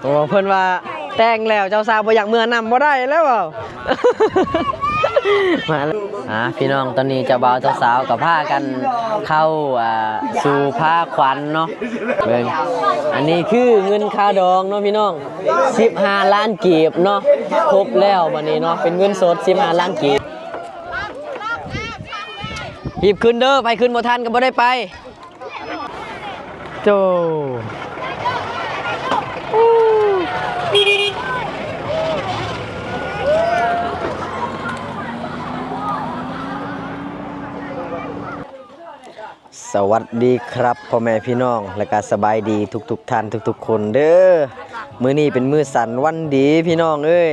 ໂອ້ ເພິ່ນວ່າແຕ່ງແລ້ວເຈົ້າສາວບໍ່ຢາກເມືອນຳບໍ່ໄດ້ແລ້ວເວົ້າ. ມາແລ້ວ ອ່າ ພີ່ນ້ອງ ຕອນນີ້ເຈົ້າບ່າວເຈົ້າສາວກໍພາກັນເຂົ້າ ອ່າ ສູ່ພາຂວັນເນາະ. ເບິ່ງ ອັນນີ້ຄືເງິນຄ່າດອງເນາະພີ່ນ້ອງ ສິບຫ້າລ້ານກີບເນາະ. ຄົບແລ້ວບັດນີ້ເນາະ ເປັນເງິນສົດສິບຫ້າລ້ານກີບ. ຮີບຂຶ້ນເດີ ໃຜຂຶ້ນບໍ່ທັນກໍບໍ່ໄດ້ໄປ. ໂອ້ ສະຫວັດດີຄັບ ພໍ່ແມ່ພີ່ນ້ອງ ແລະກະສະບາຍດີທຸກໆທ່ານທຸກໆຄົນເດີ. ມື້ນີ້ເປັນມື້ສັນວັນດີພີ່ນ້ອງເອີຍ.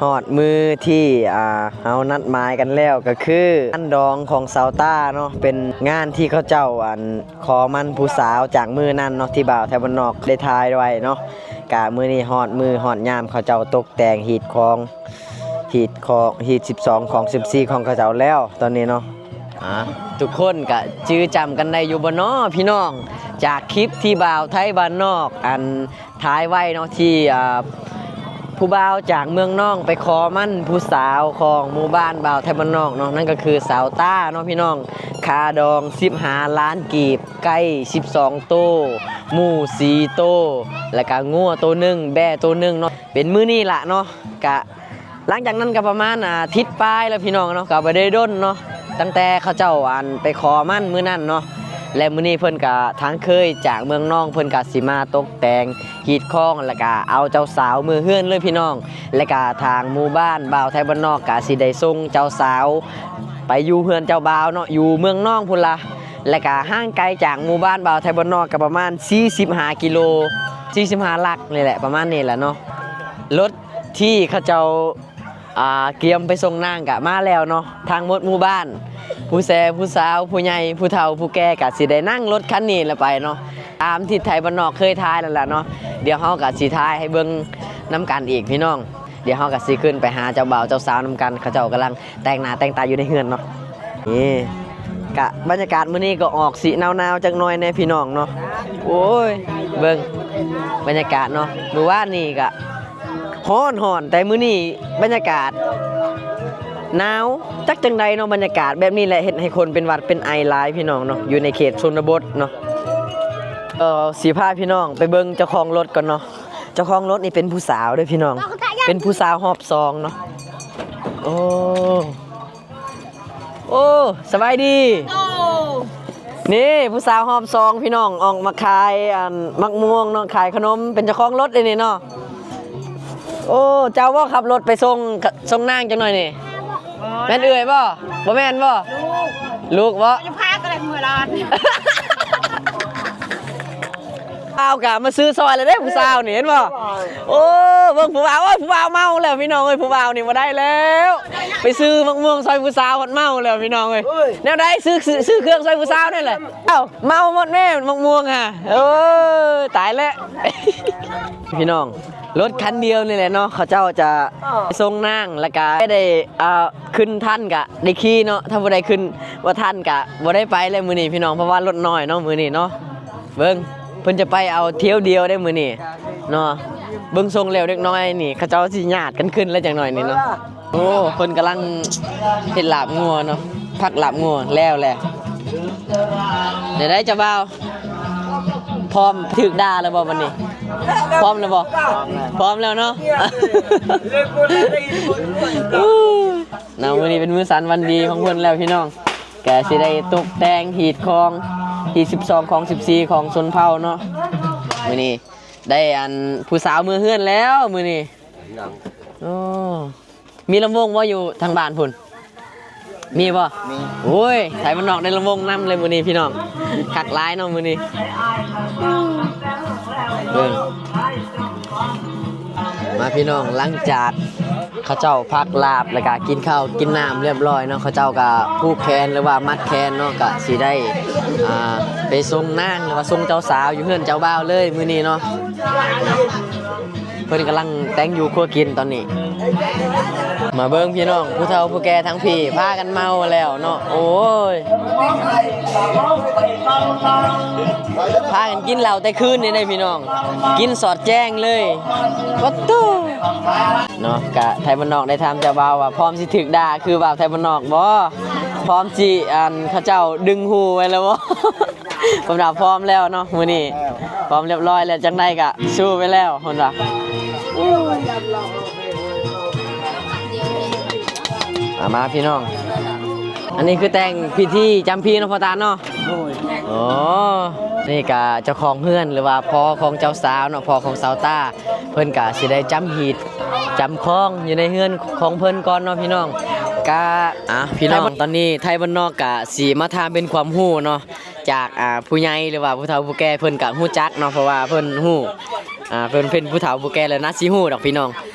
ຮອດມື້ທີ່ ອ່າ ເຮົານັດໝາຍກັນແລ້ວ ກໍຄືງານດອງຂອງສາວຕ້າເນາະ ເປັນງານທີ່ເຂົາເຈົ້າ ອັນ ຂໍໝັ້ນຜູ້ສາວຈາກມື້ນັ້ນເນາະ ທີ່ບ່າວໄທບ້ານນອກໄດ້ຖ່າຍໄວ້ເນາະ. ກະມື້ນີ້ຮອດມື້ຮອດຍາມ ເຂົາເຈົ້າຕົກແຕ່ງຮີດຄອງ ຮີດຄອງ ຮີດສິບສອງ ຄອງສິບສີ່ຂອງເຂົາເຈົ້າແລ້ວຕອນນີ້ເນາະ. ອ່າ ທຸກຄົນກະຈື່ຈຳກັນໄດ້ຢູ່ບໍ່ນໍພີ່ນ້ອງ ຈາກຄລິບທີ່ບ່າວໄທບ້ານນອກ ອັນ ຖ່າຍໄວ້ເນາະ ທີ່ ອ່າ ຜູ້ບ່າວຈາກເມືອງນອງໄປຂໍໝັ້ນຜູ້ສາວຂອງໝູ່ບ້ານບ່າວໄທບ້ານນອກເນາະ ນັ້ນກໍຄືສາວຕ້າເນາະພີ່ນ້ອງ. ຄ່າດອງສິບຫ້າລ້ານກີບ ໄກ່ສິບສອງໂຕ ໝູສີ່ໂຕ ແລ້ວກະງົວໂຕໜຶ່ງ ແບ້ໂຕໜຶ່ງເນາະ. ເປັນມື້ນີ້ລະເນາະ ກະ ຫຼັງຈາກນັ້ນກໍປະມານອາທິດປາຍແລ້ວພີ່ນ້ອງເນາະ ກໍບໍ່ໄດ້ດົນເນາະ ຕັ້ງແຕ່ເຂົາເຈົ້າ ອັນ ໄປຂໍໝັ້ນມື້ນັ້ນເນາະ. ແລະ ມື້ນີ້ເພິ່ນກໍ ທາງເຂີຍຈາກເມືອງນອງ ເພິ່ນກໍຊິມາຕົກແຕ່ງຮີດຄອງ ແລ້ວກໍເອົາເຈົ້າສາວເມືອເຮືອນເລີຍພີ່ນ້ອງ. ແລ້ວກໍທາງໝູ່ບ້ານບ່າວໄທບ້ານນອກກໍຊິໄດ້ສົ່ງເຈົ້າສາວໄປຢູ່ເຮືອນເຈົ້າບ່າວເນາະ ຢູ່ເມືອງນອງພຸ້ນລະ. ແລ້ວກໍຫ່າງໄກຈາກໝູ່ບ້ານບ່າວໄທບ້ານນອກກໍປະມານສີ່ສິບຫ້າກິໂລ ສີ່ສິບຫ້າຫຼັກນີ້ແຫຼະ ປະມານນີ້ແຫຼະເນາະ. ລົດ ທີ່ເຂົາເຈົ້າ ອ່າ ກຽມໄປສົ່ງນາງກະມາແລ້ວເນາະ ທັງໝົດໝູ່ບ້ານ ຜູ້ແຊ ຜູ້ສາວ ຜູ້ໃຫຍ່ ຜູ້ເຖົ້າ ຜູ້ແກ່ກະຊິໄດ້ນັ່ງລົດຄັນນີ້ລະໄປເນາະ ຕາມທີ່ໄທບ້ານນອກເຄີຍຖ່າຍນັ້ນລະເນາະ. ດຽວເຮົາກະຊິຖ່າຍໃຫ້ເບິ່ງນຳກັນອີກພີ່ນ້ອງ. ດຽວເຮົາກະຊິຂຶ້ນໄປຫາເຈົ້າບ່າວເຈົ້າສາວນຳກັນ ເຂົາເຈົ້າກຳລັງແຕ່ງໜ້າແຕ່ງຕາຢູ່ໃນເຮືອນເນາະ. ນີ້ ກະບັນຍາກາດມື້ນີ້ກໍອອກຊິໜາວໆຈັກໜ້ອຍແດ່ພີ່ນ້ອງເນາະ. ໂອ້ຍ ເບິ່ງບັນຍາກາດເນາະ ມື້ວານນີ້ກະຮ້ອນໆ ແຕ່ມື້ນີ້ບັນຍາກາດໜາວ ຈັກຈັ່ງໃດເນາະ. ບັນຍາກາດແບບນີ້ແຫຼະເຮັດໃຫ້ຄົນເປັນຫວັດເປັນໄອຫຼາຍພີ່ນ້ອງເນາະ ຢູ່ໃນເຂດຊົນນະບົດເນາະ. ເອີ ຊິພາພີ່ນ້ອງໄປເບິ່ງເຈົ້າຂອງລົດກ່ອນເນາະ. ເຈົ້າຂອງລົດນີ້ເປັນຜູ້ສາວເດີພີ່ນ້ອງ ເປັນຜູ້ສາວຮອບສອງເນາະ. ໂອ້ ໂອ້ ສະບາຍດີ. ໂອ້ ນີ້ຜູ້ສາວຮອບສອງພີ່ນ້ອງ ອອກມາຂາຍ ອັນ ໝາກມ່ວງເນາະ ຂາຍຂະໜົມ ເປັນເຈົ້າຂອງລົດເດນີ້ເນາະ. ໂອ້ ເຈົ້າບໍ່ຂັບລົດໄປສົ່ງ ສົ່ງນາງຈັກໜ້ອຍນີ້? ແມ່ນເອື້ອຍບໍ່? ບໍ່ແມ່ນບໍ່? ລູກ ລູກບໍ່? ຈະພາກໍໄດ້ເມືອລານ. ບ່າວກະມາຊື້ຊ່ອຍແລ້ວເດ້ ຜູ້ສາວນີ້ເຫັນບໍ່? ໂອ້ ເບິ່ງຜູ້ບ່າວ ໂອ້ຍ ຜູ້ບ່າວເມົາແລ້ວພີ່ນ້ອງເອີຍ ຜູ້ບ່າວນີ້ບໍ່ໄດ້ແລ້ວ ໄປຊື້ໝາກມ່ວງຊ່ອຍຜູ້ສາວພັດເມົາແລ້ວພີ່ນ້ອງເອີຍ. ແນວໃດ ຊື້ ຊື້ເຄື່ອງຊ່ອຍຜູ້ສາວນີ້ແຫຼະ. ເອົ້າ ເມົາໝົດແມ່ໝາກມ່ວງຫາ. ໂອ້ຍ ຕາຍແລ້ວ ພີ່ນ້ອງ. ລົດຄັນດຽວນີ້ແຫຼະເນາະ ເຂົາເຈົ້າຈະສົ່ງນາງ ແລ້ວກະໄດ້ ອ່າ ຂຶ້ນທັນກະໄດ້ຂີ່ເນາະ ຖ້າຜູ້ໃດຂຶ້ນບໍ່ທັນກະບໍ່ໄດ້ໄປແລ້ວມື້ນີ້ພີ່ນ້ອງ ເພາະວ່າລົດນ້ອຍເນາະມື້ນີ້ເນາະ. ເບິ່ງ ເພິ່ນຈະໄປເອົາຖ້ຽວດຽວເດ້ມື້ນີ້ເນາະ. ເບິ່ງຊົງແລ້ວເດັກນ້ອຍນີ້ ເຂົາເຈົ້າຊິຍາດກັນຂຶ້ນແລ້ວຈັກໜ້ອຍນີ້ເນາະ. ໂອ້ ເພິ່ນກຳລັງເຮັດລາບງົວເນາະ ພັກລາບງົວແລ້ວແຫຼະ. ແນວໃດເຈົ້າບ່າວ ພ້ອມຖືກດ່າແລ້ວບໍ່ບັດນີ້? ພ້ອມແລ້ວບໍ່? ພ້ອມແລ້ວເນາະ. ເນາະ ມື້ນີ້ເປັນມື້ສັນວັນດີຂອງເພິ່ນແລ້ວພີ່ນ້ອງ ກະຊິໄດ້ຕົກແຕ່ງຮີດຄອງ ຮີດສິບສອງ ຄອງສິບສີ່ຂອງຊົນເຜົ່າເນາະ. ມື້ນີ້ໄດ້ອັນຜູ້ສາວເມືອເຮືອນແລ້ວມື້ນີ້. ໂອ້ ມີລຳວົງບໍ່ຢູ່ທາງບ້ານພຸ້ນ? ມີບໍ່? ມີ. ໂອ້ຍ ໄທບ້ານນອກໄດ້ລຳວົງນຳເລີຍມື້ນີ້ພີ່ນ້ອງ ຄັກຫຼາຍເນາະມື້ນີ້. ເບິ່ງມາພີ່ນ້ອງ ຫຼັງຈາກເຂົາເຈົ້າພັກລາບ ແລ້ວກະກິນເຂົ້າກິນນ້ຳລຽບຮ້ອຍເນາະ ເຂົາເຈົ້າກະຜູກແຂນ ຫຼືວ່າມັດແຂນເນາະ ກະຊິໄດ້ ອ່າ ໄປສົ່ງນາງ ຫຼືວ່າສົ່ງເຈົ້າສາວຢູ່ເຮືອນເຈົ້າບ່າວເລີຍມື້ນີ້ເນາະ. ເພິ່ນກຳລັງແຕ່ງຢູ່ຄົວກິນຕອນນີ້. ມາເບິ່ງພີ່ນ້ອງ ຜູ້ເຖົ້າຜູ້ແກ່ທັງພີພາກັນເມົາແລ້ວເນາະ. ໂອ້ຍ ພາກັນກິນເຫຼົ້າແຕ່ຄືນນີ້ເດ້ພີ່ນ້ອງ ກິນສອດແຈ້ງເລີຍ. ປະໂທ້ ເນາະ ກະໄທບ້ານນອກໄດ້ຖາມເຈົ້າບ່າວວ່າ ພ້ອມຊິຖືກດ່າຄືບ່າວໄທບ້ານນອກບໍ່? ພ້ອມຊິ ອັນ ເຂົາເຈົ້າດຶງຫູໄວ້ແລ້ວບໍ່? ເພິ່ນວ່າພ້ອມແລ້ວເນາະ ມື້ນີ້ພ້ອມຮຽບຮ້ອຍແລ້ວ ຈັ່ງໃດກະສູ້ໄປແລ້ວ ເພິ່ນວ່າ. ມາ ມາພີ່ນ້ອງ ອັນນີ້ຄືແຕ່ງພິທີຈຳພີເນາະ ພໍ່ຕາເນາະ. ໂດຍ ໂອ້ ນີ້ກະເຈົ້າຂອງເຮືອນ ຫຼືວ່າພໍ່ຂອງເຈົ້າສາວເນາະ ພໍ່ຂອງສາວຕາ ເພິ່ນກະຊິໄດ້ຈຳຮີດຈຳຄອງຢູ່ໃນເຮືອນຂອງເພິ່ນກ່ອນເນາະພີ່ນ້ອງ. ກະ ອ່າ ພີ່ນ້ອງ ຕອນນີ້ໄທບ້ານນອກກະຊິມາຖາມເປັນຄວາມຮູ້ເນາະ ຈາກ ອ່າ ຜູ້ໃຫຍ່ ຫຼືວ່າຜູ້ເຖົ້າຜູ້ແກ່ ເພິ່ນກະຮູ້ຈັກເນາະ ເພາະວ່າເພິ່ນຮູ້ ອ່າ ເພິ່ນເປັນຜູ້ເຖົ້າຜູ້ແກ່ແລ້ວ ໜ້າຊິຮູ້ດອກພີ່ນ້ອງ.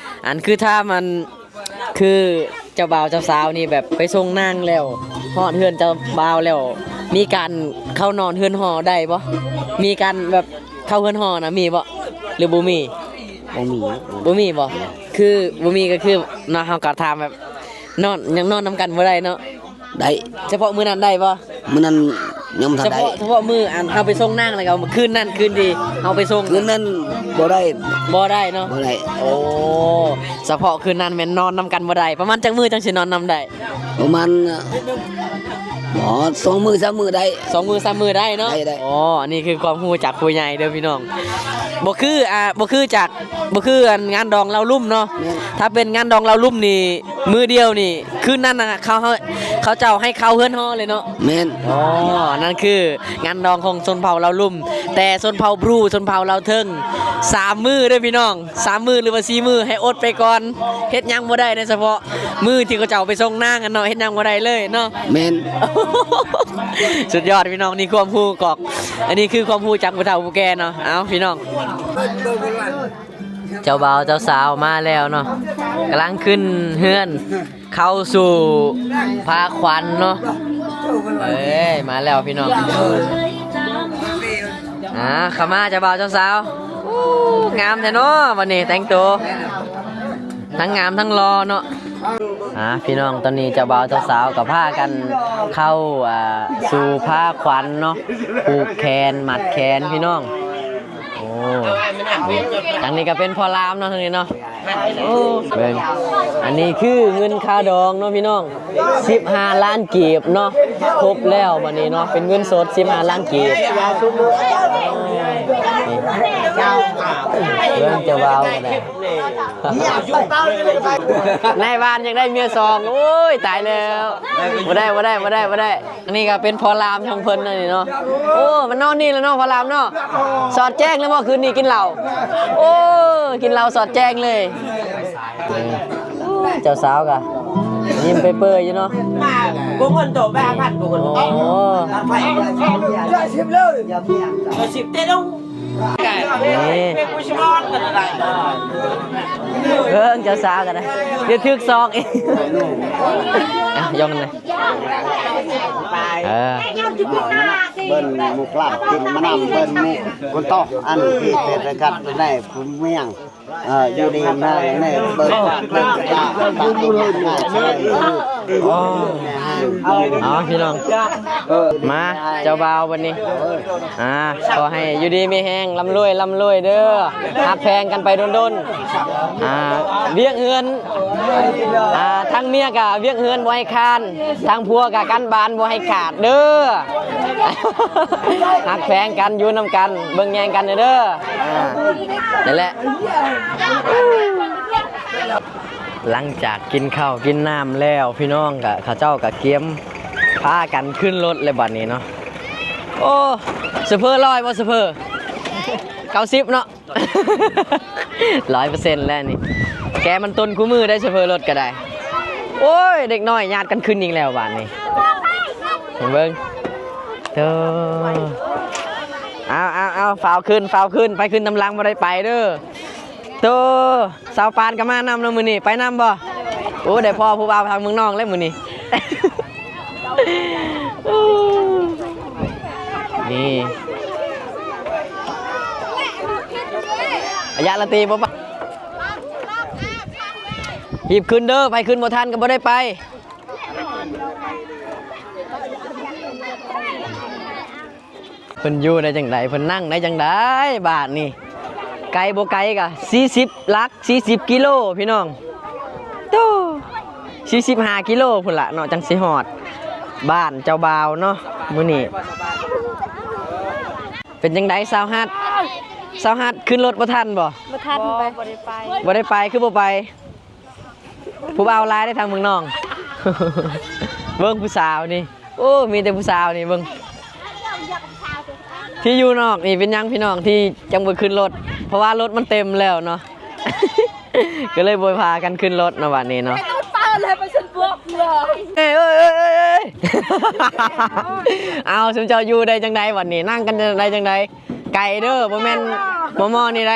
ອັນຄືຖາມ ອັນ ຄືເຈົ້າບ່າວເຈົ້າສາວນີ້ ແບບໄປສົ່ງນາງແລ້ວ ຮອດເຮືອນເຈົ້າບ່າວແລ້ວ ມີການເຂົ້ານອນເຮືອນຫໍ່ໄດ້ບໍ່? ມີການແບບເຂົ້າເຮືອນຫໍ່ນະ ມີບໍ່ ຫຼືບໍ່ມີ? ບໍ່ມີ ບໍ່ມີບໍ່? ຄືບໍ່ມີກໍຄືເນາະ ເຮົາກໍຖາມແບບ ນອນ ຍັງນອນນຳກັນບໍ່ໄດ້ເນາະ? ໄດ້ ສະເພາະມື້ນັ້ນໄດ້ບໍ່? ມື້ນັ້ນຍັງບໍ່ທັນໄດ້ ສະເພາະ ສະເພາະມື້ ອັນ ເຮົາໄປສົ່ງນາງ ແລ້ວກໍຄືນນັ້ນຄືນທີ່ເຮົາໄປສົ່ງ ຄືນນັ້ນບໍ່ໄດ້ ບໍ່ໄດ້ເນາະ? ບໍ່ໄດ້. ໂອ້ ສະເພາະຄືນນັ້ນແມ່ນນອນນຳກັນບໍ່ໄດ້. ປະມານຈັກມື້ຈັ່ງຊິນອນນຳໄດ້? ປະມານ ບໍ່ ສອງມື້ສາມມື້ໄດ້ ສອງມື້ສາມມື້ໄດ້ເນາະ? ໄດ້ ໄດ້. ອໍ ອັນນີ້ຄືຄວາມຮູ້ຈາກຜູ້ໃຫຍ່ເດີພີ່ນ້ອງ ບໍ່ຄື ອ່າ ບໍ່ຄືຈາກ ບໍ່ຄື ອັນ ງານດອງເລົ່າລຸ່ມເນາະ. ແມ່ນ ຖ້າເປັນງານດອງເລົ່າລຸ່ມນີ້ ມື້ດຽວນີ້ ຄືນນັ້ນນະ ເຂົາ ເຂົາ ເຂົາເຈົ້າໃຫ້ເຂົ້າເຮືອນຫໍ່ເລີຍເນາະ? ແມ່ນ. ອໍ ນັ້ນຄືງານດອງຂອງຊົນເຜົ່າເລົ່າລຸ່ມ ແຕ່ຊົນເຜົ່າບຣູ ຊົນເຜົ່າລາວເທິງ ສາມມື້ເດີພີ່ນ້ອງ ສາມມື້ ຫຼືວ່າສີ່ມື້ ໃຫ້ອົດໄປກ່ອນ ເຮັດຫຍັງບໍ່ໄດ້ ໃນສະເພາະມື້ທີ່ເຂົາເຈົ້າໄປສົ່ງນາງຫັ້ນເນາະ ເຮັດຫຍັງບໍ່ໄດ້ເລີຍເນາະ? ແມ່ນ. ສຸດຍອດພີ່ນ້ອງ ນີ້ຄວາມຮູ້ກອກ ອັນນີ້ຄືຄວາມຮູ້ຈາກຜູ້ເຖົ້າຜູ້ແກ່ເນາະ. ເອົ້າ ພີ່ນ້ອງ ເຈົ້າບ່າວເຈົ້າສາວມາແລ້ວເນາະ ກຳລັງຂຶ້ນເຮືອນ ເຂົ້າສູ່ພາຂວັນເນາະ. ເອີຍ ມາແລ້ວພີ່ນ້ອງ ອ່າ ເຂົ້າມາເຈົ້າບ່າວເຈົ້າສາວ. ໂອ້ ງາມແທ້ເນາະ ວັນນີ້ແຕ່ງໂຕ ທັງງາມທັງຫຼໍ່ເນາະ. ອ່າ ພີ່ນ້ອງ ຕອນນີ້ເຈົ້າບ່າວເຈົ້າສາວກໍພາກັນເຂົ້າ ອ່າ ສູ່ພາຂວັນເນາະ ຜູກແຂນ ມັດແຂນ ພີ່ນ້ອງ. ໂອ້ ທາງນີ້ກໍເປັນພໍ່ລາມເນາະ ທາງນີ້ເນາະ. ໂອ້ ເບິ່ງ ອັນນີ້ຄືເງິນຄ່າດອງເນາະພີ່ນ້ອງ ສິບຫ້າລ້ານກີບເນາະ. ຄົບແລ້ວບັດນີ້ເນາະ ເປັນເງິນສົດສິບຫ້າລ້ານກີບ. ນີ້ ເບິ່ງເຈົ້າບ່າວກໍໄດ້ ນາຍບ້ານຢາກໄດ້ເມຍສອງ. ໂອ້ຍ ຕາຍແລ້ວ ບໍ່ໄດ້ ບໍ່ໄດ້ ບໍ່ໄດ້ ບໍ່ໄດ້. ອັນນີ້ກໍເປັນພໍ່ລາມຂອງເພິ່ນອັນນີ້ເນາະ. ໂອ້ ມານອນນີ້ແລ້ວເນາະ ພໍ່ລາມເນາະ. ສອດແຈ້ງແລ້ວບໍ່ ຄືນນີ້ກິນເຫຼົ້າ? ໂອ້ ກິນເຫຼົ້າສອດແຈ້ງເລີຍ. ເຈົ້າສາວກໍຍິ້ມເປີຍໆຢູ່ເນາະ. ໂອ້ ນີ້ ເບິ່ງເຈົ້າສາວກໍໄດ້ ດຽວຖືກສອກອີກ. ອ່ະ ຢອງນະ. ເອີ ເບິ່ງໝູກລາບກິນມານຳ ເບິ່ງໝູກຄົນຕອກ ອັນທີ່ເສດຖະກິດໃນພູມຽງ ເອີ ຢູ່ດີມາໃນເບິ່ງ ເບິ່ງຕາ ຕາ ຕາ ຕາ ຕາ ອໍ ພີ່ນ້ອງ ມາ ເຈົ້າບ່າວບັດນີ້ ອ່າ ຂໍໃຫ້ຢູ່ດີມີແຮງ ລ່ຳລວຍ ລ່ຳລວຍເດີ ຮັກແພງກັນໄປດົນໆ. ອ່າ ວຽກເຮືອນ ອ່າ ທັງເມຍກະວຽກເຮືອນບໍ່ໃຫ້ຄານ ທັງຜົວກະກັນບານບໍ່ໃຫ້ຂາດເດີ. ຮັກແພງກັນ ຢູ່ນຳກັນ ເບິ່ງແຍງກັນເດີ. ອ່າ ນັ້ນແຫຼະ ຫຼັງຈາກກິນເຂົ້າກິນນ້ຳແລ້ວ ພີ່ນ້ອງກະ ເຂົາເຈົ້າກະກຽມພາກັນຂຶ້ນລົດແລ້ວບັດນີ້ເນາະ. ໂອ້ ໂຊເຟີຮ້ອຍບໍ່ ໂຊເຟີ? ເກົ້າສິບເນາະ. ຮ້ອຍເປີເຊັນແລ້ວນີ້ ແກມັນຕົນຄູ່ມື້ໄດ໋ ໂຊເຟີລົດກໍໄດ້. ໂອ້ຍ ເດັກນ້ອຍຍາດກັນຂຶ້ນອີກແລ້ວບາດນີ້ ເບິ່ງ ໂທ້ ເອົາ ເອົາ ເອົາ ຟ້າວຂຶ້ນ ຟ້າວຂຶ້ນ ໃຜຂຶ້ນນຳຫຼັງບໍ່ໄດ້ໄປເດີ. ໂທ້ ສາວປານກໍມານຳເນາະມື້ນີ້ ໄປນຳບໍ່? ໂອ້ ໄດ້ພໍ້ຜູ້ບ່າວທາງເມືອງນອກແລ້ວມື້ນີ້. ນີ້ ອາຍະລະຕີບໍ່ປະ ຮີບຂຶ້ນເດີ ໃຜຂຶ້ນບໍ່ທັນກໍບໍ່ໄດ້ໄປ. ເພິ່ນຢູ່ໄດ້ຈັ່ງໃດ ເພິ່ນນັ່ງໄດ້ຈັ່ງໃດບາດນີ້. ໄກບໍ່ໄກກະສີ່ສິບຫຼັກ ສີ່ສິບກິໂລພີ່ນ້ອງ. ໂຕ ສີ່ສິບຫ້າກິໂລພຸ້ນລະເນາະ ຈັ່ງຊິຮອດບ້ານເຈົ້າບ່າວເນາະມື້ນີ້. ເປັນຈັ່ງໃດສາວຮັດ? ສາວຮັດຂຶ້ນລົດບໍ່ທັນບໍ່? ບໍ່ທັນໄປ ບໍ່ໄດ້ໄປ ບໍ່ໄດ້ໄປ ຄືບໍ່ໄປ? ຜູ້ບ່າວຫຼາຍເດ້ທາງເມືອງນອງ. ເບິ່ງຜູ້ສາວນີ້ ໂອ້ ມີແຕ່ຜູ້ສາວນີ້ເບິ່ງ. ທີ່ຢູ່ນອກນີ້ເປັນຫຍັງພີ່ນ້ອງ ທີ່ຈັ່ງບໍ່ຂຶ້ນລົດ? ເພາະວ່າລົດມັນເຕັມແລ້ວເນາະ ກໍເລີຍບໍ່ພາກັນຂຶ້ນລົດເນາະ ບາດນີ້ເນາະ. ເອີຍ ເອີຍ ເອີຍ ເອີຍ ເອົາ ຊຸມເຈົ້າຢູ່ໄດ້ຈັ່ງໃດບາດນີ້? ນັ່ງກັນໄດ້ຈັ່ງໃດ? ໄກເດີ ບໍ່ແມ່ນມໍ່ໆນີ້ໃດ.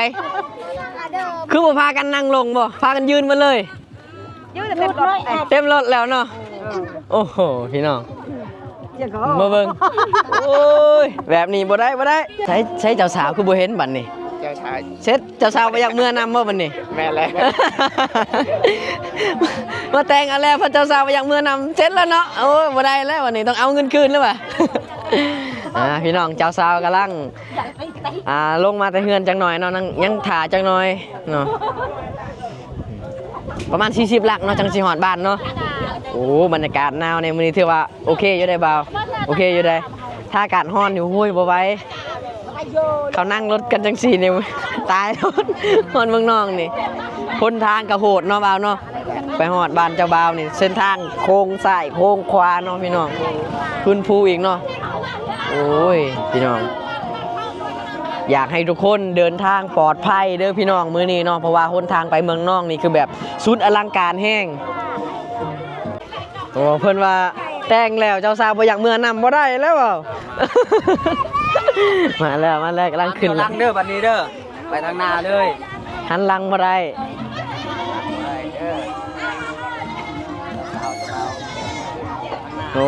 ຄືບໍ່ພາກັນນັ່ງລົງບໍ່? ພາກັນຢືນໝົດເລີຍ. ຢູ່ແຕ່ເຕັມລົດ ເຕັມລົດແລ້ວເນາະ. ໂອ້ໂຫ ພີ່ນ້ອງ ມາເບິ່ງ. ໂອ້ຍ ແບບນີ້ບໍ່ໄດ້ ບໍ່ໄດ້. ໃສ ໃສເຈົ້າສາວຄືບໍ່ເຫັນບັດນີ້? ເຈົ້າສາວ ເສັດ ເຈົ້າສາວບໍ່ຢາກເມືອນຳບໍ່ບັດນີ້? ແມ່ນແລ້ວ ມາແຕ່ງເອົາແລ້ວ ເພິ່ນເຈົ້າສາວບໍ່ຢາກເມືອນຳ ເສັດແລ້ວເນາະ. ໂອ້ຍ ບໍ່ໄດ້ແລ້ວບັດນີ້ ຕ້ອງເອົາເງິນຄືນແລ້ວຫວາ. ອ່າ ພີ່ນ້ອງ ເຈົ້າສາວກຳລັງ ອ່າ ລົງມາແຕ່ເຮືອນຈັກໜ່ອຍເນາະ ຍັງ ຍັງຖ້າຈັກໜ່ອຍເນາະ. ປະມານສີ່ສິບຫຼັກເນາະ ຈັ່ງຊິຮອດບ້ານເນາະ. ໂອ້ ບັນຍາກາດໜາວໃນມື້ນີ້ຖືວ່າໂອເຄຢູ່ໄດ໋ບ່າວ ໂອເຄຢູ່ໄດ໋. ຖ້າອາກາດຮ້ອນນີ້ ໂອ້ຍ ບໍ່ໄຫວ. ເຂົານັ່ງລົດກັນຈັ່ງຊີ້ນີ້ ຕາຍໂລດ. ຮອດເມືອງນອງນີ້ ຫົນທາງກະໂຫດເນາະບ່າວເນາະ. ໄປຮອດບ້ານເຈົ້າບ່າວນີ້ ເສັ້ນທາງໂຄ້ງຊ້າຍໂຄ້ງຂວາເນາະພີ່ນ້ອງ ຂຶ້ນພູອີກເນາະ. ໂອ້ຍ ພີ່ນ້ອງ ຢາກໃຫ້ທຸກຄົນເດີນທາງປອດໄພເດີພີ່ນ້ອງມື້ນີ້ເນາະ ເພາະວ່າຫົນທາງໄປເມືອງນອງນີ້ຄືແບບສຸດອະລັງການແຮງ. ໂອ້ ເພິ່ນວ່າແຕ່ງແລ້ວເຈົ້າສາວບໍ່ຢາກເມືອນຳບໍ່ໄດ້ແລ້ວເວົ້າ. ມາແລ້ວ ມາແລ້ວ ກຳລັງຂຶ້ນ ຫຼັງເດີ ບັດນີ້ເດີ. ໄປທາງໜ້າເລີຍ ຫັນຫຼັງບໍ່ໄດ້. ໂອ້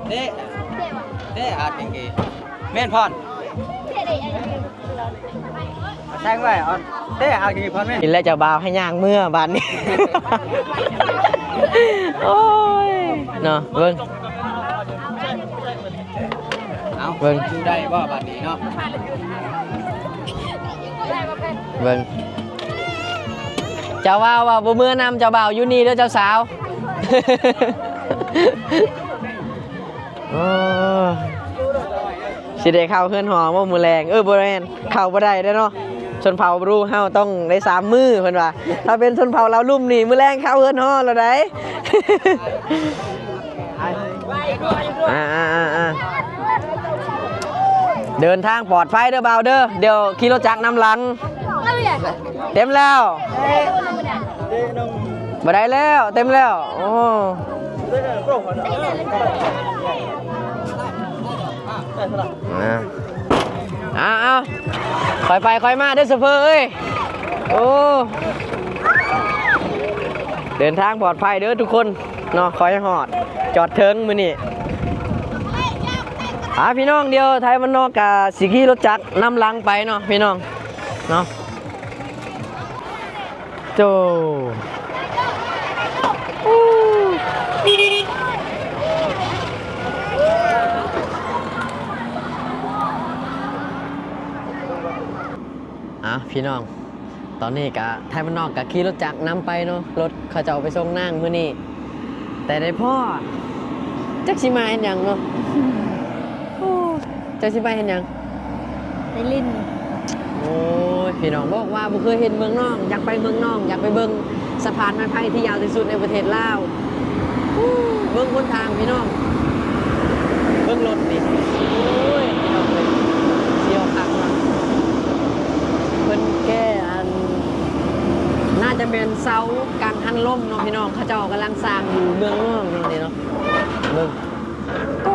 ເຕະ ເຕະ ອາດເປັນເກ ແມ່ນພອນ ແຊງໄວ້ອອນເຕະ ອາດເປັນເກ ພອນແມ່ນ. ນີ້ແຫຼະເຈົ້າບ່າວໃຫ້ຍ່າງເມືອບາດນີ້. ໂອ້ຍ ເນາະ ເບິ່ງ ເອົາ ເບິ່ງ ຢູ່ໄດ້ບໍ່ບາດນີ້ເນາະ? ເບິ່ງ ເຈົ້າບ່າວວ່າບໍ່ເມືອນຳ ເຈົ້າບ່າວຢູ່ນີ້ເດີເຈົ້າສາວ. ໂອ້ ຊິໄດ້ເຂົ້າເຮືອນຫໍບໍ່ມື້ແລງ? ເອີ ບໍ່ແມ່ນ ເຂົ້າບໍ່ໄດ້ເດ້ເນາະ. ຊົນເຜົ່າບຣູເຮົາຕ້ອງໄດ້ສາມມື້ເພິ່ນວ່າ. ຖ້າເປັນຊົນເຜົ່າລາວລຸ່ມນີ້ ມື້ແລງເຂົ້າເຮືອນຫໍແລ້ວໃດ. ອ່າໆໆໆ ເດີນທາງປອດໄພເດີບ່າວເດີ. ດຽວຂີ່ລົດຈັກນຳຫຼັງ. ເຕັມແລ້ວ ບໍ່ໄດ້ແລ້ວ ເຕັມແລ້ວ. ໂອ້ ອ່າ ເອົາໆ ຄ່ອຍໄປຄ່ອຍມາເດີໂຊເຟີເອີຍ. ໂອ້ ເດີນທາງປອດໄພເດີທຸກຄົນເນາະ ຂໍໃຫ້ຮອດຈອດເຖິງມື້ນີ້. ອ່າ ພີ່ນ້ອງ ດຽວໄທບ້ານນອກກະຊິຂີ່ລົດຈັກນຳຫຼັງໄປເນາະ ພີ່ນ້ອງເນາະ. ໂອ້ ອ່າ ພີ່ນ້ອງ ຕອນນີ້ກະໄທບ້ານນອກກະຂີ່ລົດຈັກນຳໄປເນາະ ລົດເຂົາເຈົ້າໄປສົ່ງນາງມື້ນີ້ ແຕ່ໄດ້ພໍ້ ຈັກຊິມາເຮັດຫຍັງເນາະ. ໂອ້ ເຈົ້າຊິໄປເຮັດຫຍັງ? ໄປຫຼິ້ນ. ໂອ້ຍ ພີ່ນ້ອງ ບອກວ່າບໍ່ເຄີຍເຫັນເມືອງນອງ ຢາກໄປເມືອງນອງ ຢາກໄປເບິ່ງສະພານໄມ້ໄຜ່ທີ່ຍາວທີ່ສຸດໃນປະເທດລາວ. ໂອ້ ເບິ່ງຫົນທາງພີ່ນ້ອງ ເບິ່ງລົດນີ້ ໂອ້ຍ ພີ່ນ້ອງເອີຍ ສຽວຄັກເນາະ. ເພິ່ນແກ່ອັນ ໜ້າຈະແມ່ນເສົາກັງຫັນລົມເນາະ ພີ່ນ້ອງ ເຂົາເຈົ້າກຳລັງສ້າງຢູ່ເມືອງນອງເນາະ ນີ້ເນາະ. ເບິ່ງ ໂອ້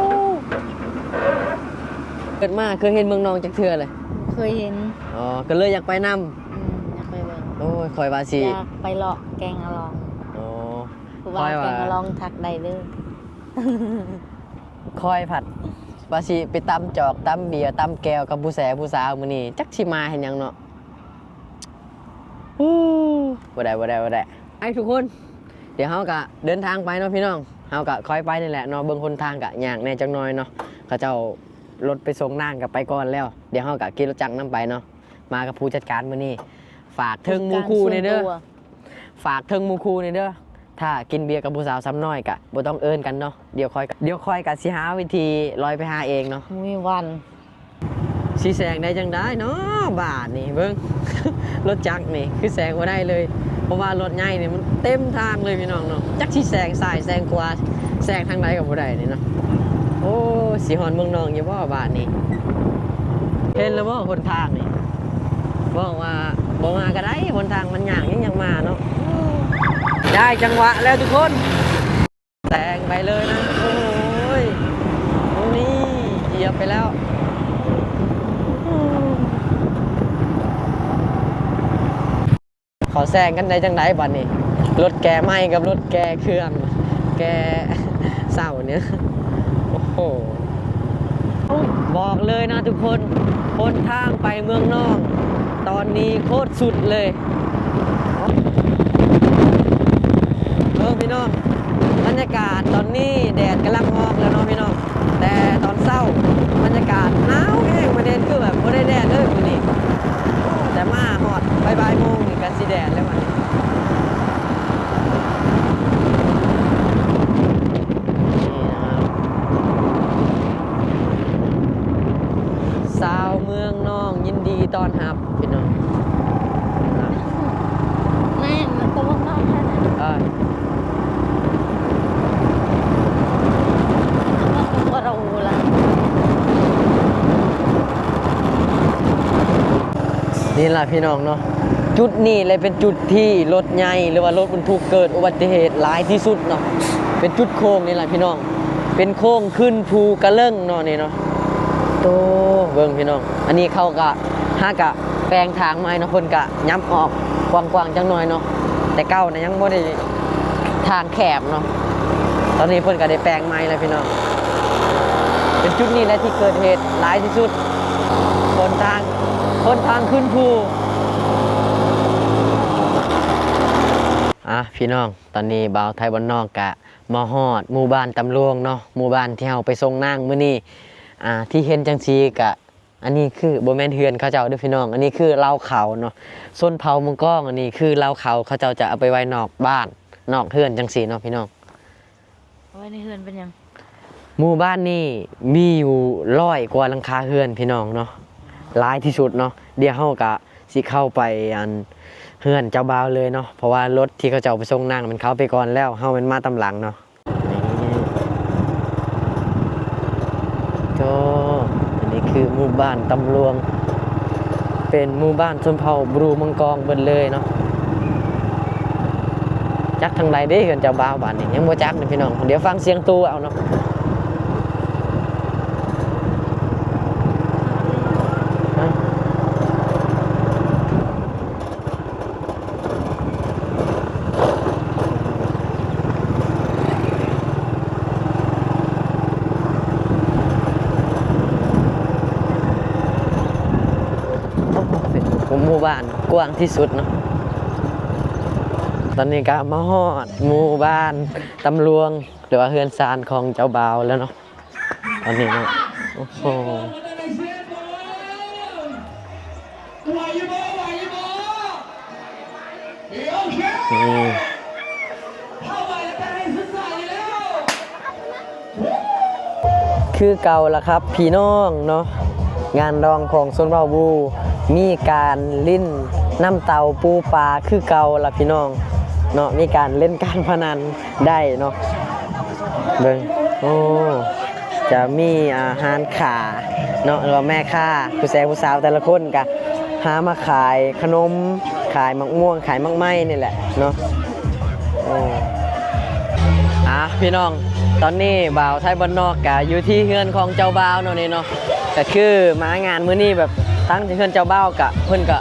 ເກີດມາເຄີຍເຫັນເມືອງນອງຈັກເທື່ອເລີຍ? ເຄີຍເຫັນ. ອໍ ກໍເລີຍຢາກໄປນຳ. ອືມ ຢາກໄປເບິ່ງ. ໂອ້ຍ ຂ້ອຍວ່າຊິ ຢາກໄປເລາະແກງອະລອງ. ອໍ ຂ້ອຍວ່າ ຜູ້ວ່າແກງອະລອງທັກໄດ້ເດີ. ຂ້ອຍພັດ ວ່າຊິໄປຕຳຈອກຕຳເບຍຕຳແກ້ວກັບຜູ້ແຊຜູ້ສາວມື້ນີ້ ຈັກຊິມາເຮັດຫຍັງເນາະ. ອູ້ ບໍ່ໄດ້ ບໍ່ໄດ້ ບໍ່ໄດ້. ໄປທຸກຄົນ ດຽວເຮົາກະເດີນທາງໄປເນາະພີ່ນ້ອງ. ເຮົາກະຄ່ອຍໄປນີ້ແຫຼະເນາະ ເບິ່ງຫົນທາງກະຍາກແດ່ຈັກໜ້ອຍເນາະ. ເຂົາເຈົ້າລົດໄປສົ່ງນາງກະໄປກ່ອນແລ້ວ ດຽວເຮົາກະຂີ່ລົດຈັກນຳໄປເນາະ. ມາກັບຜູ້ຈັດການມື້ນີ້ ຝາກເຖິງໝູ່ຄູ່ແດ່ເດີ ຝາກເຖິງໝູ່ຄູ່ແດ່ເດີ. ຖ້າກິນເບຍກັບຜູ້ສາວສ່ຳນ້ອຍກະບໍ່ຕ້ອງເອີ້ນກັນເນາະ. ດຽວຂ້ອຍ ດຽວຂ້ອຍກະຊິຫາວິທີລອຍໄປຫາເອງເນາະ. ບໍ່ມີວັນ. ຊິແຊງໄດ້ຈັ່ງໃດເນາະບາດນີ້ ເບິ່ງ ລົດຈັກນີ້ຄືແຊງບໍ່ໄດ້ເລີຍ ເພາະວ່າລົດໃຫຍ່ນີ້ມັນເຕັມທາງເລີຍພີ່ນ້ອງເນາະ. ຈັກຊິແຊງຊ້າຍແຊງຂວາ ແຊງທາງໃດກໍບໍ່ໄດ້ນີ້ເນາະ. ໂອ້ ຊິຮອດເມືອງນອງຢູ່ບໍ່ບາດນີ້? ເຫັນແລ້ວບໍ່ຫົນທາງນີ້? ບອກວ່າບໍ່ມາກໍໄດ້ ຫົນທາງມັນຍາກ ຍັງຢາກມາເນາະ. ໄດ້ຈັງຫວະແລ້ວທຸກຄົນ ແຊງໄປເລີຍນະ. ໂອ້ຍ ນີ້ ເຫຍບໄປແລ້ວ. ເຂົາແຊງກັນໄດ້ຈັ່ງໃດບາດນີ້? ລົດແກ່ໃໝ່ກັບລົດແກ່ເຄື່ອງ ແກ່ເຊົານີ້. ໂອ້ໂຫ ບອກເລີຍນະທຸກຄົນ ຫົນທາງໄປເມືອງນອງຕອນນີ້ໂຄດສຸດເລີຍ. ເບິ່ງພີ່ນ້ອງ ບັນຍາກາດຕອນນີ້ແດດກຳລັງອອກແລ້ວເນາະພີ່ນ້ອງ. ແຕ່ຕອນເຊົ້າບັນຍາກາດໜາວແຮງ ປະເດັນຄືແບບບໍ່ໄດ້ແດດເລີຍມື້ນີ້ ແຕ່ມາຮອດບ່າຍໆໂມງນີ້ກໍຊິແດດແລ້ວບັດນີ້. ນີ້ນະຄັບ ຊາວເມືອງນອງຍິນດີຕ້ອນຮັບພີ່ນ້ອງ. ແມ່ນ ມັນກໍເມືອງນອກແທ້ນະ. ເອີ ນີ້ລະພີ່ນ້ອງເນາະ ຈຸດນີ້ແຫຼະເປັນຈຸດທີ່ລົດໃຫຍ່ ຫຼືວ່າລົດບັນທຸກເກີດອຸບັດຕິເຫດຫຼາຍທີ່ສຸດເນາະ. ເປັນຈຸດໂຄ້ງນີ້ລະພີ່ນ້ອງ ເປັນໂຄ້ງຂຶ້ນພູກະເລິ້ງເນາະນີ້ເນາະ. ໂຕ ເບິ່ງພີ່ນ້ອງ ອັນນີ້ເຂົາກະ ຫາກະແປງທາງໃໝ່ເນາະ ເພິ່ນກະຫຍັບອອກກວ້າງໆຈັກໜ້ອຍເນາະ. ແຕ່ເກົ່ານະຍັງບໍ່ໄດ້ ທາງແຄບເນາະ ຕອນນີ້ເພິ່ນກະໄດ້ແປງໃໝ່ແລ້ວພີ່ນ້ອງ. ເປັນຈຸດນີ້ແຫຼະທີ່ເກີດເຫດຫຼາຍທີ່ສຸດ ຫົນທາງ ຫົນທາງຂຶ້ນພູ. ອ່ະ ພີ່ນ້ອງ ຕອນນີ້ບ່າວໄທບ້ານນອກກະມາຮອດໝູ່ບ້ານຕຳຫຼວງເນາະ ໝູ່ບ້ານທີ່ເຮົາໄປສົ່ງນາງມື້ນີ້. ອ່າ ທີ່ເຫັນຈັ່ງຊີ້ກະ ອັນນີ້ຄືບໍ່ແມ່ນເຮືອນເຂົາເຈົ້າເດີ້ພີ່ນ້ອງ ອັນນີ້ຄືລາວເຂົາເນາະ ຊົນເຜົ່າມົງກອງ. ອັນນີ້ຄືລາວເຂົາ ເຂົາເຈົ້າຈະເອົາໄປໄວ້ນອກບ້ານ ນອກເຮືອນຈັ່ງຊີ້ເນາະພີ່ນ້ອງ. ເອົາໄວ້ໃນເຮືອນເປັນຫຍັງ? ໝູ່ບ້ານນີ້ມີຢູ່ຮ້ອຍກວ່າຫຼັງຄາເຮືອນພີ່ນ້ອງເນາະ ຫຼາຍທີ່ສຸດເນາະ. ດຽວເຮົາກະຊິເຂົ້າໄປ ອັນ ເຮືອນເຈົ້າບ່າວເລີຍເນາະ ເພາະວ່າລົດທີ່ເຂົາເຈົ້າໄປສົ່ງນາງມັນເຂົ້າໄປກ່ອນແລ້ວ ເຮົາແມ່ນມາຕາມຫຼັງເນາະ. ນີ້ ໂອ້ ອັນນີ້ຄືໝູ່ບ້ານຕຳຫຼວງ ເປັນໝູ່ບ້ານຊົນເຜົ່າບຣູມັງກອງເບິດເລີຍເນາະ. ຈັກທາງໃດເດ້ເຮືອນເຈົ້າບ່າວບາດນີ້ ຍັງບໍ່ຈັກເດີ້ພີ່ນ້ອງ ດຽວຟັງສຽງຕູ້ເອົາເນາະ. ໂອ້ໂຫ ເປັນໝູ່ບ້ານກວ້າງທີ່ສຸດເນາະ. ຕອນນີ້ກະມາຮອດໝູ່ບ້ານຕຳຫຼວງ ຫຼືວ່າເຮືອນຊານຂອງເຈົ້າບ່າວແລ້ວເນາະ. ອັນນີ້ເນາະ ໂອ້ໂຫ ຄືເກົ່າລະຄັບພີ່ນ້ອງເນາະ ງານດອງຂອງຊົນເຜົ່າບຣູ ມີການຫຼິ້ນນ້ຳເຕົາປູປາຄືເກົ່າລະພີ່ນ້ອງເນາະ ມີການຫຼິ້ນການພະນັນ ໄດ້ເນາະ. ເບິ່ງ ໂອ້ ຈະມີ ອ່າ ຮ້ານຄ້າເນາະ ຫຼືວ່າແມ່ຄ້າ ຜູ້ແຊຜູ້ສາວແຕ່ລະຄົນກະຫາມາຂາຍຂະໜົມ ຂາຍໝາກມ່ວງ ຂາຍໝາກໄມ້ນີ້ແຫຼະເນາະ. ໂອ້ ອ່າ ພີ່ນ້ອງ ຕອນນີ້ບ່າວໄທບ້ານນອກກະຢູ່ທີ່ເຮືອນຂອງເຈົ້າບ່າວເນາະນີ້ເນາະ. ກະຄືມາງານມື້ນີ້ແບບ ທາງເຮືອນເຈົ້າບ່າວກະ ເພິ່ນກະ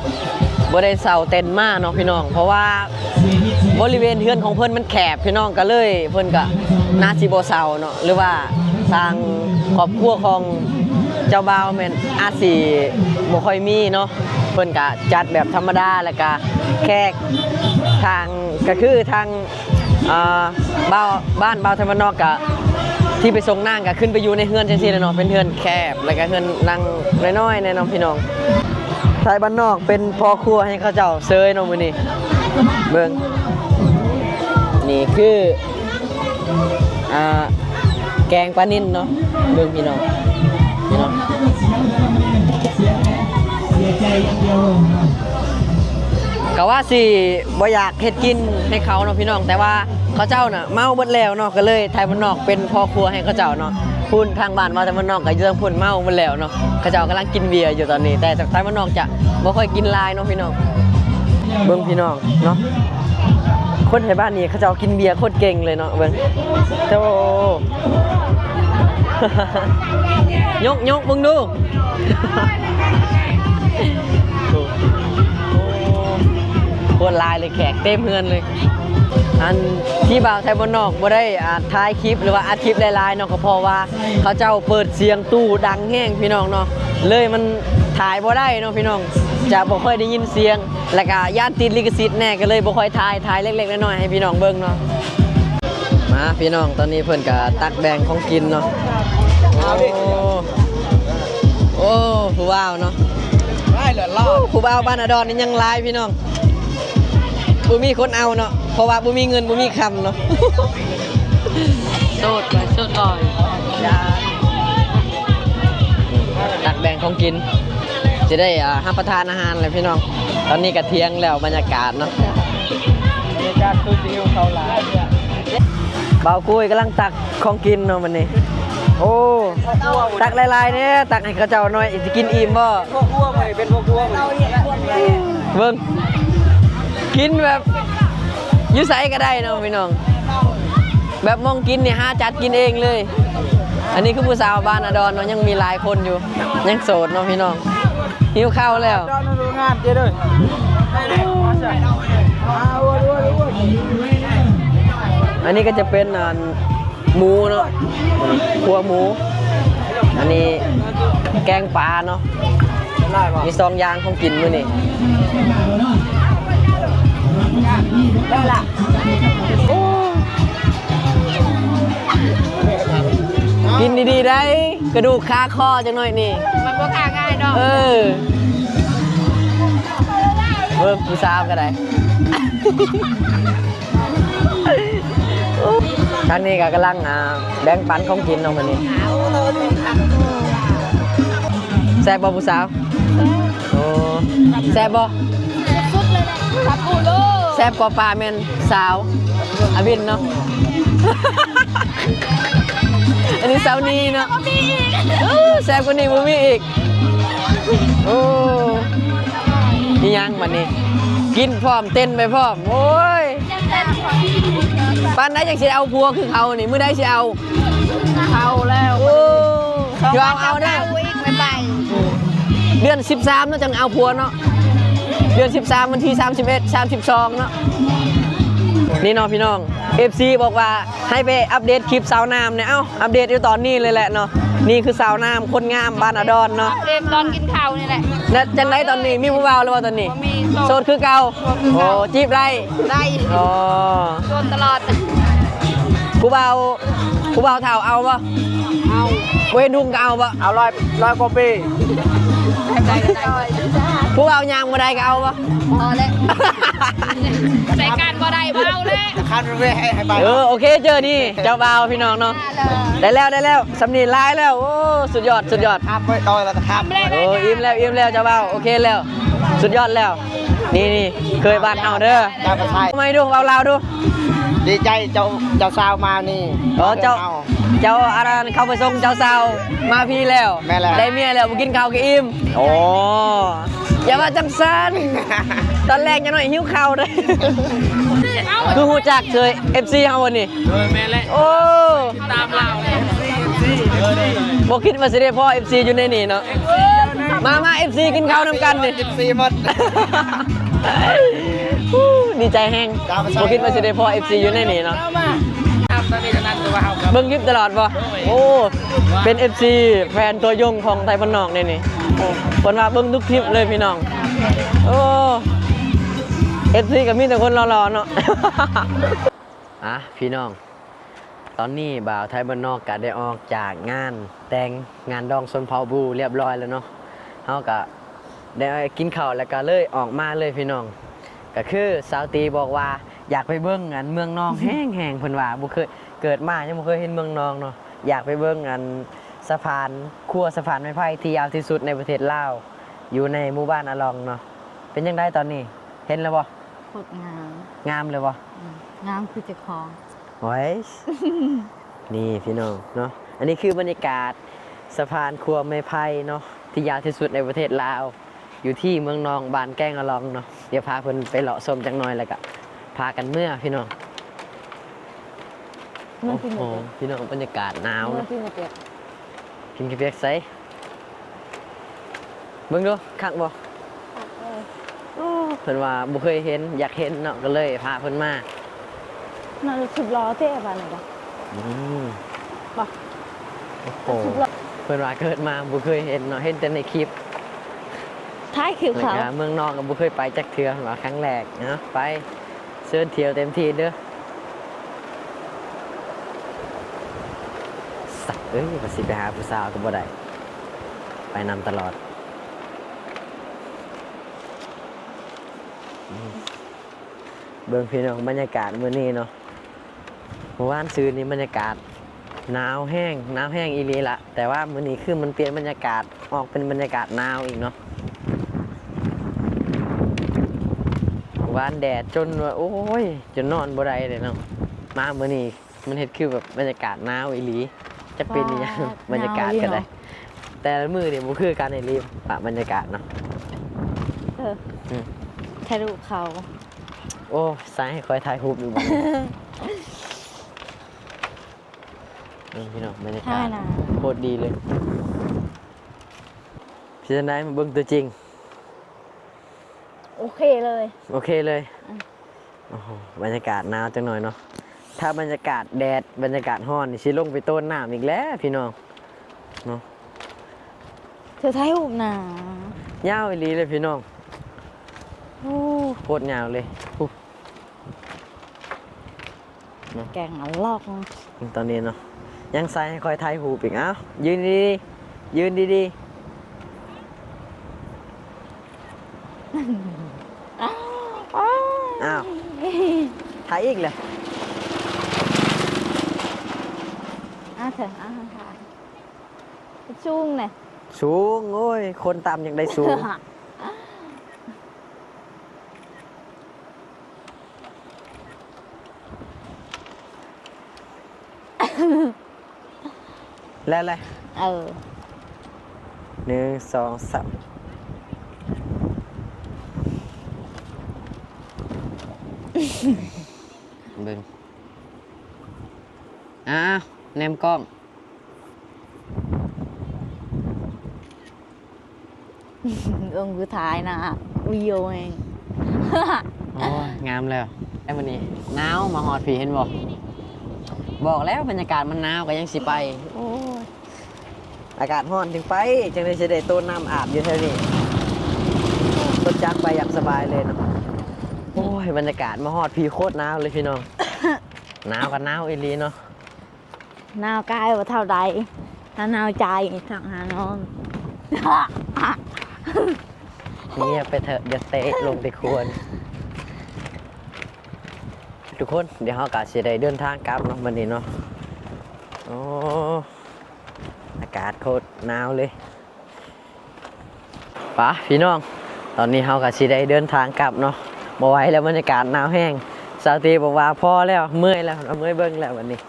ບໍ່ໄດ້ເຊົ່າເຕັນມາເນາະພີ່ນ້ອງ ເພາະວ່າ ບໍລິເວນເຮືອນຂອງເພິ່ນມັນແຄບພີ່ນ້ອງ ກະເລີຍເພິ່ນກະໜ້າຊິບໍ່ເຊົ່າເນາະ ຫຼືວ່າ ທາງຄອບຄົວຂອງເຈົ້າບ່າວແມ່ນອາດຊິບໍ່ຄ່ອຍມີເນາະ ເພິ່ນກະຈັດແບບທຳມະດາ ແລ້ວກະແຂກທາງ ກະຄືທາງ ອ່າ ບ່າວ ບ້ານບ່າວໄທບ້ານນອກກະ ທີ່ໄປສົ່ງນາງກະຂຶ້ນໄປຢູ່ໃນເຮືອນຈັ່ງຊີ້ແຫຼະເນາະ ເປັນເຮືອນແຄບ ແລ້ວກະເຮືອນຫຼັງນ້ອຍໆແນ່ເນາະພີ່ນ້ອງ. ໄທບ້ານນອກເປັນພໍ່ຄົວໃຫ້ເຂົາເຈົ້າເຊີຍເນາະມື້ນີ້ ເບິ່ງ ນີ້ຄື ອ່າ ແກງປານິນເນາະ ເບິ່ງພີ່ນ້ອງ ພີ່ນ້ອງ ກະວ່າຊິບໍ່ຢາກເຮັດກິນໃຫ້ເຂົາເນາະພີ່ນ້ອງ ແຕ່ວ່າເຂົາເຈົ້ານະເມົາເບິດແລ້ວເນາະ ກະເລີຍໄທບ້ານນອກເປັນພໍ່ຄົວໃຫ້ເຂົາເຈົ້າເນາະ. ພຸ້ນທາງບ້ານວ່າໄທບ້ານນອກກະຢູ່ທາງພຸ້ນເມົາເບິດແລ້ວເນາະ ເຂົາເຈົ້າກຳລັງກິນເບຍຢູ່ຕອນນີ້ ແຕ່ໄທບ້ານນອກຈະບໍ່ຄ່ອຍກິນຫຼາຍເນາະພີ່ນ້ອງ. ເບິ່ງພີ່ນ້ອງເນາະ ຄົນໄທບ້ານນີ້ເຂົາເຈົ້າກິນເບຍໂຄດເກັ່ງເລີຍເນາະ ເບິ່ງ ໂອ້ ຍົກ ຍົກເບິ່ງດູ ໂຄດຫຼາຍເລີຍ ແຂກເຕັມເຮືອນເລີຍ. ອັນທີ່ບ່າວໄທບ້ານນອກບໍ່ໄດ້ ອ່າ ຖ່າຍຄລິບ ຫຼືວ່າອັດຄລິບຫຼາຍໆເນາະ ກະເພາະວ່າເຂົາເຈົ້າເປີດສຽງຕູ້ດັງແຮງພີ່ນ້ອງເນາະ ເລີຍມັນຖ່າຍບໍ່ໄດ້ເນາະພີ່ນ້ອງ ຈະບໍ່ຄ່ອຍໄດ້ຍິນສຽງ ແລ້ວກະຢ້ານຕິດລິຂະສິດແນ່ ກະເລີຍບໍ່ຄ່ອຍຖ່າຍ ຖ່າຍເລັກໆນ້ອຍໆໃຫ້ພີ່ນ້ອງເບິ່ງເນາະ. ມາພີ່ນ້ອງ ຕອນນີ້ເພິ່ນກະຕັກແບ່ງຂອງກິນເນາະ. ໂອ້ ໂອ້ ຜູ້ບ່າວເນາະ ຜູ້ບ່າວບ້ານອາດອນນີ້ຍັງຫຼາຍພີ່ນ້ອງ ບໍ່ມີຄົນເອົາເນາະ ເພາະວ່າບໍ່ມີເງິນບໍ່ມີຄຳເນາະ. ໂສດໄປໂສດລອຍ ຕັກແບ່ງຂອງກິນ ຊິໄດ້ ອ່າ ຮັບປະທານອາຫານແລ້ວພີ່ນ້ອງ. ຕອນນີ້ກະທ່ຽງແລ້ວ ບັນຍາກາດເນາະ ບັນຍາກາດຄືຊິຫິວເຂົ້າຫຼາຍ. ບ່າວກຸ້ຍກຳລັງຕັກຂອງກິນເນາະມື້ນີ້. ໂອ້ ຕັກຫຼາຍໆແດ່ ຕັກໃຫ້ເຂົາເຈົ້າໜ້ອຍ ຊິກິນອີ່ມບໍ່? ພໍ່ຄົວໃໝ່ ເປັນພໍ່ຄົວໃໝ່ ເບິ່ງ ກິນແບບຢູ່ໃສກະໄດ້ເນາະພີ່ນ້ອງ ແບບໝ່ອງກິນນີ້ຫາຈັດກິນເອງເລີຍ. ອັນນີ້ຄືຜູ້ສາວບ້ານອາດອນເນາະ ຍັງມີຫຼາຍຄົນຢູ່ ຍັງໂສດເນາະພີ່ນ້ອງ. ຫິວເຂົ້າແລ້ວ ອັນນີ້ກະຈະເປັນ ອັນ ໝູເນາະ ຂົ້ວໝູ ອັນນີ້ແກງປາເນາະ ມີສອງຢ່າງຂອງກິນມື້ນີ້. ກິນດີໆໄດ໋ ກະດູກຄາຄໍຈັກໜ້ອຍນີ້ ມັນບໍ່ຄາງ່າຍດອກ. ເອີ ເບິ່ງຜູ້ສາວກະໄດ້ ທາງນີ້ກະກຳລັງ ອ່າ ແບ່ງປັນຂອງກິນເນາະມື້ນີ້. ແຊບບໍ່ຜູ້ສາວ? ໂອ້ ແຊບບໍ່? ສຸດໆເລີຍແຫຼະ ແຊບກວ່າປາແມ່ນສາວອາວິນເນາະ. ອັນນີ້ສາວນີເນາະ ເອີ ແຊບກວ່ານີ້ບໍ່ມີອີກ. ໂອ້ ອີ່ຫຍັງບັດນີ້ ກິນພ້ອມເຕັ້ນໄປພ້ອມ ໂອ້ຍ. ປານໃດຈັ່ງຊິໄດ້ເອົາຜົວຄືເຂົານີ້ ມື້ໃດຊິເອົາ? ເຖົ້າແລ້ວ ໂອ້ ຢ່າເອົາເດີ ເດືອນສິບສາມເນາະ ຈັ່ງເອົາຜົວເນາະ ເດືອນສິບສາມ ວັນທີສາມສິບເອັດ ສາມສິບສອງເນາະ. ນີ້ເນາະພີ່ນ້ອງ ເອັຟຊີບອກວ່າ ໃຫ້ໄປອັບເດດຄລິບສາວນ້ຳແດ່ ເອົ້າ ອັບເດດຢູ່ຕອນນີ້ເລີຍແຫຼະເນາະ. ນີ້ຄືສາວນ້ຳຄົນງາມບ້ານອາດອນເນາະ ອັບເດດຕອນກິນເຂົ້ານີ້ແຫຼະ. ແລ້ວຈັ່ງໃດຕອນນີ້ ມີຜູ້ບ່າວແລ້ວບໍ່ຕອນນີ້? ບໍ່ມີ ໂສດ ໂສດຄືເກົ່າ. ໂສດຄືເກົ່າ ໂອ້ ຈີບໄດ້ ໄດ້ ອໍ ໂສດຕະຫຼອດ. ຜູ້ບ່າວ ຜູ້ບ່າວເຖົ້າເອົາບໍ່? ເອົາ ບໍ່ເຫັນຫຸ່ງກະເອົາບໍ່? ເອົາ ຮ້ອຍ ຮ້ອຍກວ່າປີ ຜູ້ບ່າວຍ່າງບໍ່ໄດ້ກະເອົາບໍ່? ພໍແລ້ວ ໃຊ້ການບໍ່ໄດ້ ບໍ່ເອົາແລ້ວ ຄັນແມ່ໃຫ້ ໃຫ້ໄປ. ເອີ ໂອເຄ ເຈີນີ້ ເຈົ້າບ່າວພີ່ນ້ອງເນາະ ໄດ້ແລ້ວ ໄດ້ແລ້ວ ສ່ຳນີ້ຫຼາຍແລ້ວ. ໂອ້ ສຸດຍອດ ສຸດຍອດ ໂອ້ ອີ່ມແລ້ວ ອີ່ມແລ້ວ ເຈົ້າບ່າວ ໂອເຄແລ້ວ ສຸດຍອດແລ້ວ. ນີ້ ນີ້ ເຄີຍບ້ານເຮົາເດີ ເອົາໃໝ່ດູ ເວົ້າລາວດູ. ດີໃຈເຈົ້າ ເຈົ້າສາວມານີ້ ອໍ ເຈົ້າ ເຈົ້າອັນນັ້ນ ເຂົ້າໄປສົ່ງເຈົ້າສາວມາພີ້ແລ້ວ. ແມ່ນແລ້ວ ໄດ້ເມຍແລ້ວ ບໍ່ກິນເຂົ້າກະອີ່ມ. ໂອ້ ຢ່າວ່າຈັ່ງຊັ້ນ ຕອນແລງຈັ່ງໜ້ອຍຫິວເຂົ້າເດ້. ຄືຮູ້ຈັກເຄີຍ ເອັຟຊີເຮົາບໍ່ນີ້? ໂດຍ ແມ່ນແຫຼະ ໂອ້ ຕາມລາວແຫຼະ. ບໍ່ຄິດວ່າຊິໄດ້ພໍ້ເອັຟຊີຢູ່ໃນນີ້ເນາະ. ມາ ມາ ເອັຟຊີ ກິນເຂົ້ານຳກັນນີ້ ເອັຟຊີໝົດ. ດີໃຈແຮງ ບໍ່ຄິດວ່າຊິໄດ້ພໍ້ເອັຟຊີຢູ່ໃນນີ້ເນາະ. ເບິ່ງຄລິບຕະຫຼອດບໍ່? ໂອ້ ເປັນເອັຟຊີແຟນຕັວຍົງຂອງໄທບ້ານນອກເດ້ນີ້. ໂອ້ ເພິ່ນວ່າເບິ່ງທຸກຄລິບເລີຍພີ່ນ້ອງ. ໂອ້ ເອັຟຊີກໍມີແຕ່ຄົນຫຼໍ່ໆເນາະ. ອ່ະ ພີ່ນ້ອງ ຕອນນີ້ບ່າວໄທບ້ານນອກກໍໄດ້ອອກຈາກງານແຕ່ງ ງານດອງຊົນເຜົ່າບູຮຽບຮ້ອຍແລ້ວເນາະ. ເຮົາກໍໄດ້ກິນເຂົ້າແລ້ວກໍເລີຍອອກມາເລີຍພີ່ນ້ອງ. ກໍຄືສາວຕີບອກວ່າຢາກໄປເບິ່ງອັນເມືອງນອງແຮງໆ ເພິ່ນວ່າບໍ່ເຄີຍ ເກີດມາຍັງບໍ່ເຄີຍເຫັນເມືອງນອງເນາະ. ຢາກໄປເບິ່ງອັນສະພານ ຂົວສະພານໄມ້ໄຜ່ທີ່ຍາວທີ່ສຸດໃນປະເທດລາວ ຢູ່ໃນໝູ່ບ້ານອາລອງເນາະ. ເປັນຈັ່ງໃດຕອນນີ້ ເຫັນແລ້ວບໍ່? ໂຄດງາມ. ງາມເລີຍບໍ່? ອືມ ງາມຄືເຈົ້າຂອງ. ໂອ້ຍ ນີ້ພີ່ນ້ອງເນາະ ອັນນີ້ຄືບັນຍາກາດສະພານຂົວໄມ້ໄຜ່ເນາະ ທີ່ຍາວທີ່ສຸດໃນປະເທດລາວ ຢູ່ທີ່ເມືອງນອງ ບ້ານແກ້ງອາລອງເນາະ. ດຽວພາເພິ່ນໄປເລາະຊົມຈັກໜ່ອຍ ແລ້ວກະພາກັນເມືອ. ພີ່ນ້ອງ ໂອ້ໂຫ ພີ່ນ້ອງ ບັນຍາກາດໜາວເນາະ. ກິນກາແຟ ໃສ ເບິ່ງດູ ຄັກບໍ່? ຄັກເລີຍ. ໂອ້ ເພິ່ນວ່າບໍ່ເຄີຍເຫັນ ຢາກເຫັນເນາະ ກໍເລີຍພາເພິ່ນມາ. ໜ້າຈະສິບລໍ້ແທ້ບາດນີ້ກະ. ອືມ ບໍ່ ໂອ້ໂຫ ເພິ່ນວ່າເກີດມາບໍ່ເຄີຍເຫັນເນາະ ເຫັນແຕ່ໃນຄລິບ ຖ່າຍຄລິບເຂົາ. ເມືອງນອງກໍບໍ່ເຄີຍໄປຈັກເທື່ອ ເພິ່ນວ່າຄັ້ງແລກເນາະ. ໄປ ເຊີນທ່ຽວເຕັມທີ່ເດີ. ສັດເອີຍ ວ່າຊິໄປຫາຜູ້ສາວກໍບໍ່ໄດ້ ໄປນຳຕະຫຼອດ. ອືມ ເບິ່ງພີ່ນ້ອງ ບັນຍາກາດມື້ນີ້ເນາະ. ເມື່ອວານຊືນນີ້ບັນຍາກາດໜາວແຮງ ໜາວແຮງອີ່ຫຼີລະ ແຕ່ວ່າມື້ນີ້ຄືມັນປ່ຽນບັນຍາກາດ ອອກເປັນບັນຍາກາດໜາວອີກເນາະ. ວານແດດຈົນວ່າ ໂອ້ຍ ຈົນນອນບໍ່ໄດ້ເລີຍເນາະ. ມາມື້ນີ້ມັນເຮັດຄືແບບບັນຍາກາດໜາວອີ່ຫຼີ ຈັກເປັນອີ່ຫຍັງ ບັນຍາກາດກໍໄດ້. ແຕ່ລະມື້ນີ້ບໍ່ຄືກັນອີ່ຫຼີ ປະບັນຍາກາດເນາະ. ເອີ ອືມ ຖ່າຍຮູບເຂົາ. ໂອ້ ໃສ່ໃຫ້ຂ້ອຍຖ່າຍຮູບຢູ່ບາດນີ້. ເບິ່ງພີ່ນ້ອງ ບັນຍາກາດ ຖ່າຍນະ ໂຄດດີເລີຍ. ເປັນຈັ່ງໃດ ມາເບິ່ງຕົວຈິງ? ໂອເຄເລີຍ ໂອເຄເລີຍ. ອືມ ໂອ້ໂຫ ບັນຍາກາດໜາວຈັກໜ່ອຍເນາະ. ຖ້າບັນຍາກາດແດດ ບັນຍາກາດຮ້ອນນີ້ ຊິລົງໄປໂຕນນ້ຳອີກແລ້ວພີ່ນ້ອງເນາະ. ເທື່ອຖ່າຍຮູບນະ ຍາວອີ່ຫຼີເລີຍພີ່ນ້ອງ. ໂອ້ ໂຄດຍາວເລີຍ. ເນາະ ແກງອະລອກ ຕອນນີ້ເນາະ ຍັງໃສ່ໃຫ້ຂ້ອຍຖ່າຍຮູບອີກ. ເອົ້າ ຢືນດີໆ ຢືນດີໆ. ອ້າວ ຖ່າຍອີກແຫຼະ. ອ້າວ ເຖິງ ອ້າວ ຖ່າຍ ສູງແຫຼະ ສູງ. ໂອ້ຍ ຄົນຕ່ຳຍັງໄດ້ສູງ. ແລ້ວແຫຼະ ເອີ ໜຶ່ງ ສອງ ສາມ ເບິ່ງ ອ້າວ ແນມກ້ອງ. ເອີ ຄືຖ່າຍໜ້າວິດີໂອແຮງ. ໂອ້ຍ ງາມແລ້ວ. ແຕ່ມື້ນີ້ໜາວ ມາຮອດພີ້ເຫັນບໍ່? ບອກແລ້ວບັນຍາກາດມັນໜາວກໍຍັງຊິໄປ. ໂອ້ຍ ອາກາດຮ້ອນຈຶ່ງໄປ ຈັ່ງໄດ້ຊິໄດ້ໂຕນນ້ຳອາບຢູ່ແຖວນີ້. ລົດຈັກໄປຢ່າງສະບາຍເລີຍເນາະ. ໂອ້ຍ ບັນຍາກາດມາຮອດພີ້ໂຄດໜາວເລີຍພີ່ນ້ອງ. ໜາວກໍໜາວອີ່ຫຼີເນາະ. ໜາວກາຍບໍ່ເທົ່າໃດ ຖ້າໜາວໃຈທັກຫານ້ອງ. ງຽບໄປເຖາະ ຢ່າເຕະລົງແຕ່ຄວນ. ທຸກຄົນ ດຽວເຮົາກະຊິໄດ້ເດີນທາງກັບເນາະ ມື້ນີ້ເນາະ. ໂອ້ ອາກາດໂຄດໜາວເລີຍ. ປະ ພີ່ນ້ອງ ຕອນນີ້ເຮົາກໍຊິໄດ້ເດີນທາງກັບເນາະ. ບໍ່ໄຫວແລ້ວ ບັນຍາກາດໜາວແຮງ. ສາວຕີບອກວ່າພໍແລ້ວ ເມື່ອຍແລ້ວ ເມື່ອຍເບິ່ງແລ້ວບັດນີ້.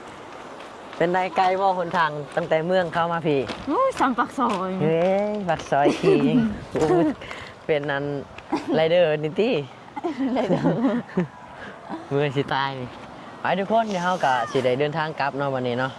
ເປັນໃດ ໄກບໍ່ຫົນທາງຕັ້ງແຕ່ເມືອງເຂົ້າມາພີ້? ໂອ້ຍ ສ່ຳປາກຊອຍ. ເອີຍ ປາກຊອຍຄີງ. ໂອ້ຍ ເປັນອັນໄລເດີນີ້ຕິ? ໄລເດີ ເມື່ອຍຊິຕາຍນີ້. ໄປທຸກຄົນ ດຽວເຮົາກໍຊິໄດ້ເດີນທາງກັບເນາະ ບັດນີ້ເນາະ.